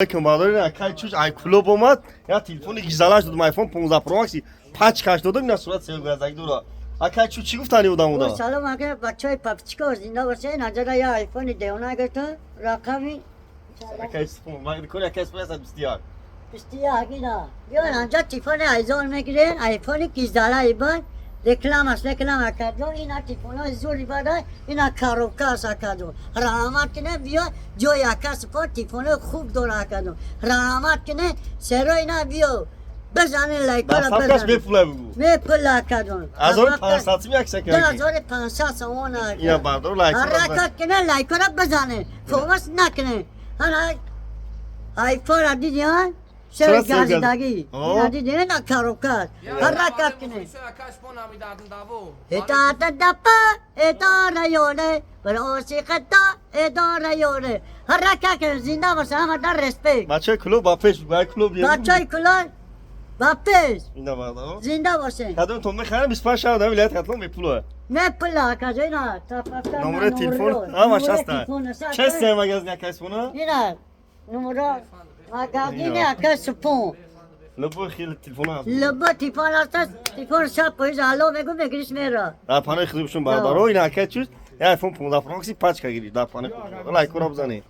Алейкум, бародари, акай чуш ай клуб омад, я телефони гизалаш додум, iPhone 15 Pro Max пачкаш додум, ина сурат сел газак дура. Акай чу, чӣ гуфтани одам уда? Салом, ака, бачаи папчико зинда боше. Наҷара я айфони девона гирту рақами. Акай сфон, ма кори акай сфон 121. 21 ина. Биё, анҷа телефони айзон мегире, айфони киздала ибад. Рекламаш, реклама кардо, ина телефонои зури бада, ина коробка аст, акадо. Раҳмат кине, биё ҷои ака супор, телефонои хуб дора, акадо. Раҳмат кине, серо ина биё. Бизанин лайкора. Доставкаш бизанин. Бепула бугу. Мепула, акадо. 1500 сум як сака. 2500 сомон. Ина бардор, лайкора. Ҳаракат кине, лайкора бизанин. Фомас накунин. Ҳана айфона диди, ҳа? Сер Сурат сер газидагӣ. О. Ина диди, ина коробка аст. Ҳаракат кине. Итаата дапа, итора ёре, бар осиқата, итора ёре. Ҳаракат кине, зинда боша, ҳама дар респект. Бачаи клуб ба пеш, ба клуб. Бачаи кулон ба пеш. Ина бардор. Зинда бошен. Кадом тон мехарам, 25 шаҳр дар вилояти Хатлон бепула. Мепула, акаҷо, ина тафафта. Номери телефон ҳамаш ҳаста. Честная магазин акай сфона? Ина номеро магазини ака супон. Любой хел телефон ҳаст. Лабо телефон аст, телефон шаб поиз алло мегу, мегириш мера. Дар панои худушон, бародаро, ина акай чуз, я iPhone 15 Pro Max пачка гирифт дар панои худушон. Лайкора бизанед.